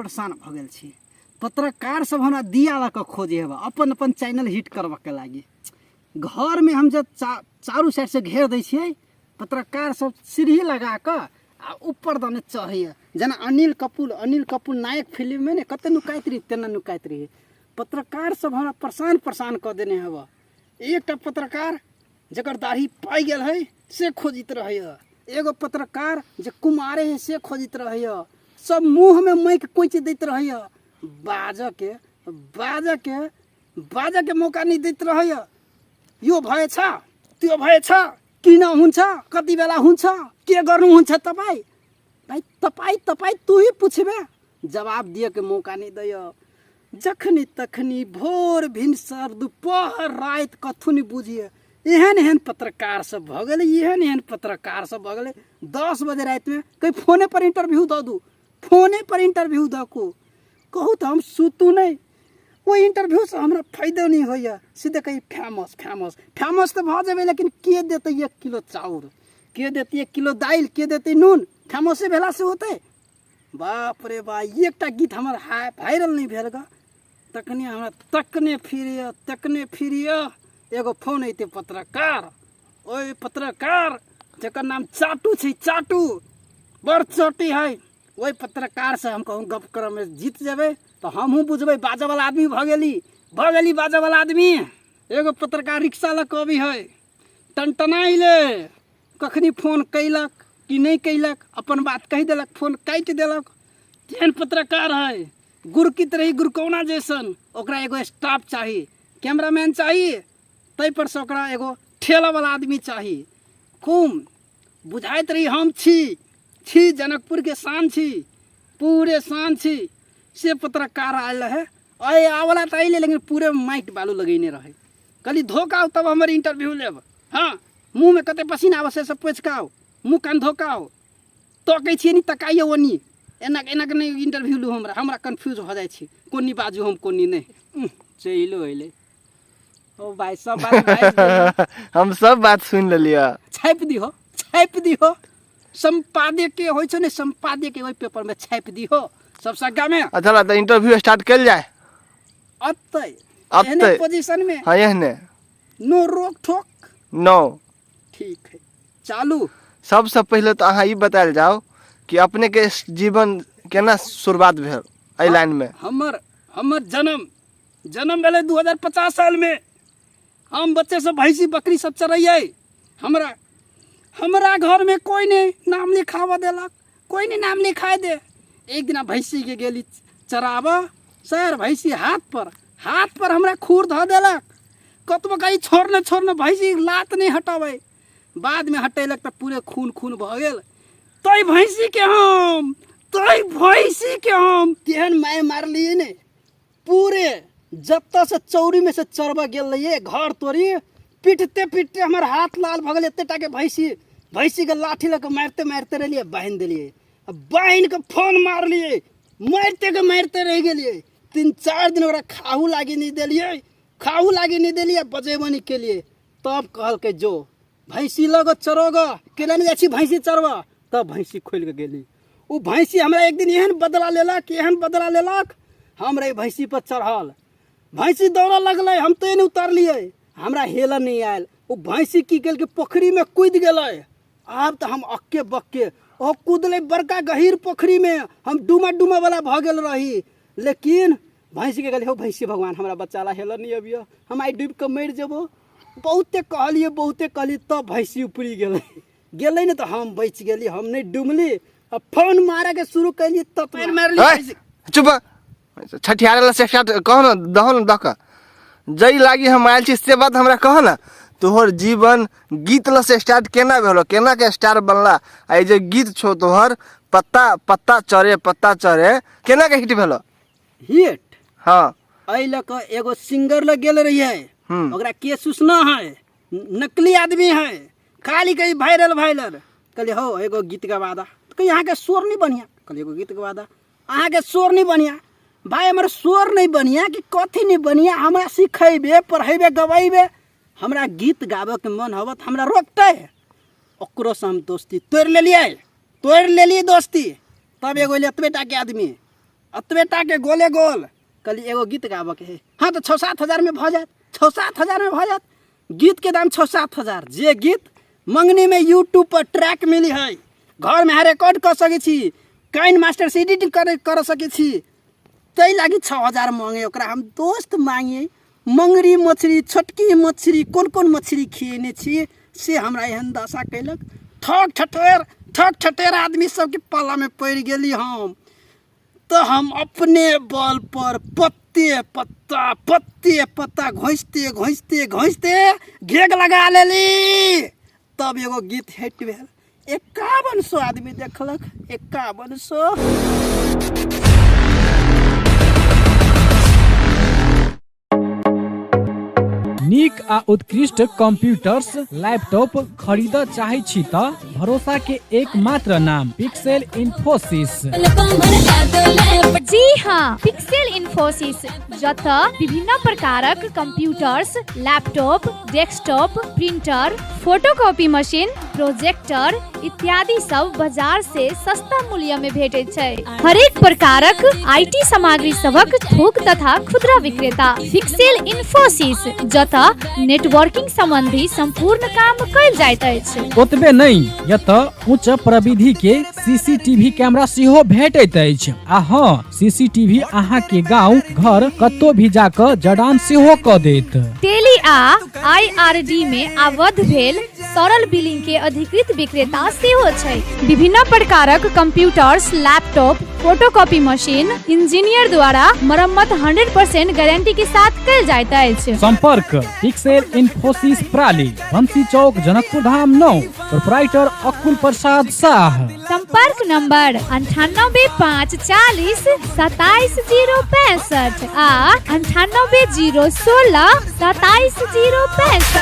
परेशान भऽ गेल छी। पत्रकार सब हमरा दिया लऽ कऽ खोजे हेबा अपन अपन चैनल हिट करबऽके लागि। घरमे हम जब चारू साइडसँ घेर दै छियै, पत्रकार सब सीढ़ी लगा कऽ आ ऊपर दने चढ़ैए, जेना अनिल कपूर, अनिल कपूर नायक फिल्ममे ने कते नुकाइत रही तेना नुकाइत रही। पत्रकार सब हमरा परेशान परेशान कऽ देने हेबा। एकटा पत्रकार जकर दाढ़ी पाकि गेल है से खोजैत रहैए, एगो पत्रकार जे कुमारे है से खोजैत रहैए, सब मुँहमे माइक कोचि दैत रहैए, बाजऽके बाजऽके बाजऽके मौका नहि दैत रहैए। यो भएछ त्यो भएछ, किन हुन्छ, कति बेला हुन्छ, के गर्नुहुन्छ तपाईँ? भाइ तपाईँ तपाईँ तू ही पुछबे, जवाब दिअके मौका नहि दैए। जखनी तखनी भोर भिनसर दुपहर राति कथू नहि बुझिए, एहन एहन पत्रकार सब भऽ गेलै, एहन एहन पत्रकार सब भऽ गेलै। 10 बजे रातिमे कहीं फोने पर इंटरव्यू दऽ दू, फोने पर इंटरव्यू दऽ को कहू तऽ हम सुतू नहि। ओहि इंटरव्यूसँ हमरा फायदो नहि होइए, सीधे कही फेमस फेमस फेमस तऽ भऽ जेबै, लेकिन के देतै 1 किलो चाउर, के देतै 1 किलो दालि, के देतै नून? फेमसे भेलासँ होतै? बाप रे बा, एकटा गीत हमर वायरल नहि भेल ग, तखने हमरा तकने फिरिय तकने फिरिय एगो फोन अयतै पत्रकार, ओहि पत्रकार जकर नाम चाटू छै, चाटू बड़ चोटी है, ओहि पत्रकारसँ हम कहूँ गप करऽमे जीत जेबै तऽ हमहूँ बुझबै बाजऽवला आदमी भऽ गेली, भऽ गेली बाजऽवला आदमी। एगो पत्रकार रिक्शा लऽ कऽ अबै है, टनटनाइले, कखनी फोन कैलक कि नहि कैलक, अपन बात कहि देलक, फोन काटि देलक। तेहन पत्रकार है, गुरकित रही गुरकौना जैसन, ओकरा एगो स्टाफ चाही, कैमरामैन चाही, ताहिपर से ओकरा एगो ठेलावला आदमी चाही। खूब बुझाइत रही हम छी, छी जनकपुरके शान छी, पूरे शान छी। से पत्रकार आयल रहै, अय आवला तऽ अयलै, लेकिन पूरे माटि बालू लगेने रहै। कहली धोक आउ तब हमर इंटरव्यू लेब। हाँ, मुँहमे कते पसीना आबै से सब पोछि कऽ आउ, मुँह कान धो कऽ आउ। तकै छियै नि तकाइए ओनी, एना एना के नहि इंटरव्यू लू हमरा, हमरा कन्फ्यूज भऽ जाइ छी कोनी बाजू हम कोनी नहि। चलि अयलै ओ भाइ, सब बात बाजि देलहुँ। हम सब बात सुनि लेलियै। छापि दिहो, छापि दिहो, सम्पादक होइ छै ने, सम्पादक ओहि पेपरमे छापि दिहो सब सग्गामे। अच्छा तऽ इंटरव्यू स्टार्ट कयल जाय। अतै एहने पोजीशन में। हाँ, एहने नो रोक ठोक नो। ठीक है, चालू। सबसे पहले तो अहाँ ई बतायल जाओ कि अपने के जीवन केना शुरुआत भेल एहि लाइन में। हमर जन्म जन्म भेलै 2050 साल में। हम बच्चे से भैंसी बकरी सब चरैयै। हमरा घर में कोई नहीं नाम लिखावा देलक, कोई नहीं नाम लिखाए दे। एक दिना भैंसी के गेली चराबऽ, सर भैंसी हाथ पर हमरा खूर धऽ देलक। कतबो कही छोड़ने छोड़ने, भैंसी लात नहीं हटाबै। बाद में हटेलक तऽ पूरे खून खून भऽ गेल। तै भैंसी के हम, तै भैंसी के हम तेहन मारि मारलियै ने, पूरे जतऽ से चौरी में से चरबऽ गेल रहियै घर तोरी, पीटते पीटते हमर हाथ लाल भऽ गेल। एते टाके भैंसी, भैंसी के लाठी लऽ कऽ मारिते मारिते रहलियै, बान्हि देलियै, बान्हि कऽ फोन मारलियै, मारिते के मारिते रहि गेलियै। 3-4 दिन ओकरा खाहू लागी नहि देलियै, खाहू लागी नहि देलियै, बजेबो नहि केलियै। तब कहलकै जो भैंसी लऽ चरोग, केना नहि जाइ छी भैंसी चरबऽ। तब भैंसी खोलि कऽ गेली। ओ भैंसी हमरा एक दिन एहन बदला लेलक, एहन बदला लेलक, हम रही भैंसी पर चढ़ल, भैंसी दौड़ऽ लगलै, हम तऽ नहि उतरलियै, हमरा हेलऽ नहि आयल। ओ भैंसी की केलकै, पोखरिमे कूदि गेलै। आब तऽ हम अक्के बक्के, ओ कूदलै बड़का गहीर पोखरिमे, हम डूमऽ डूमऽ वाला भऽ गेल रही। लेकिन भैंसीके कहलियै, हौ भैंसी भगवान, हमरा बच्चा ला हेलऽ नहि अबियऽ, हम आइ डूबि कऽ मरि जेबो। बहुते कहलियै, बहुते कहलियै, तब भैंसी उपरि गेलै, गेलै ने तऽ हम बचि गेली, हम नहि डुमली। आ फोन मारऽके शुरू केलियै तब पानि मारलियै। चुप, छठिहार वाला से स्टार्ट कह न, दहो न दह कऽ जै लागी हम आयल छी से बात हमरा कह न। तोहर जीवन गीत ल से स्टार्ट केना भेलो, केना के स्टार बनला, आ ई जे गीत छो तोहर पत्ता पत्ता चढ़े पत्ता चढ़े केना के हिट भेलो? हिट? हाँ। एहि लऽ कऽ एगो सिंगर लग गेल रहियै, ओकरा के सुसना है, नकली आदमी है, खाली कही वायरल वायरल। कहलियै हौ एगो गीत गवा दा, तऽ कही अहाँके स्वर नहि बढ़िआँ। कहलियै एगो गीत गवा दा, अहाँके स्वर नहि बढ़िआँ। भाय हमर स्वर नहि बढ़िआँ कि कथी नहि बढ़िआँ, हमरा सिखेबे पढ़ेबे गवेबे, हमरा गीत गाबऽके मन होबत हमरा रोकतै। ओकरोसँ हम दोस्ती तोड़ि लेलियै, तोड़ि लेलियै दोस्ती। तब एगो एलै एतबे टाके आदमी, अतबे टाके गोले गोल। कहली एगो गीत गाबऽके है, हाँ तऽ 6-7 हजारमे भऽ जायत, 6-7 हजारमे भऽ जायत। गीतके दाम 6-7 हजार, जे गीत मंगनीमे यूट्यूब पर ट्रैक मिली है, घरमे अहाँ रिकॉर्ड कऽ सकै छी, काइन मास्टर से एडिटिंग कर सकै छी, ताहि लागि 6 हजार मांगे। ओकरा हम दोस्त मांगिए, मंगरी मछली, छोटकी मछली, कोन कोन मछली खिएने छी से हमरा एहन दशा कयलक। ठक ठठेर ठक ठठेर आदमी सबके पालामे पड़ि गेली हम। तऽ हम अपने बल पर पत्ते पत्ता पत्ते पत्ता घोँसिते घोँसिते घोँसिते घेघ लगा लेली। तब एगो गीत हिट भेल, 5100 आदमी देखलक, 5100। नीक आ उत्कृष्ट कंप्यूटर्स लैपटॉप खरीद चाहै छी त भरोसा के एकमात्र नाम पिक्सेल इन्फोसिस। जी हाँ, पिक्सेल इन्फोसिस, जतऽ विभिन्न प्रकारक computers, laptop, desktop, printer, photocopy machine, projector इत्यादि सब बाजार से सस्ता मूल्य में भेटैत छै। हरेक प्रकारक IT सामग्री सभक थोक तथा खुदरा विक्रेता पिक्सेल इन्फोसिस, जतऽ नेटवर्किंग संबंधी संपूर्ण काम कयल जाइत अछि। ओतबे नहि, एतऽ उच्च प्रविधि के सीसीटीवी कैमरा सेहो भेटैत अछि। आ हँ, सीसीटीवी अहाँ के गांव घर कतौ भी जाकऽ जड़ान सेहो कऽ देत। टेली आ आईआरडी में आबद्ध भेल सरल बिलिंग के अधिकृत विक्रेता सेहो छै। विभिन्न प्रकारक computers, laptop, photocopy machine engineer द्वारा मरम्मत 100% गारंटी के साथ कयल जाइत अछि। संपर्क पिक्सेल इन्फोसिस प्राली, बंसी चौक, जनकपुर धाम 9, प्रोपराइटर अकुल प्रसाद शाह। संपर्क नंबर 98 5 40 27 0 65 आ 98 0 16 27 0 65।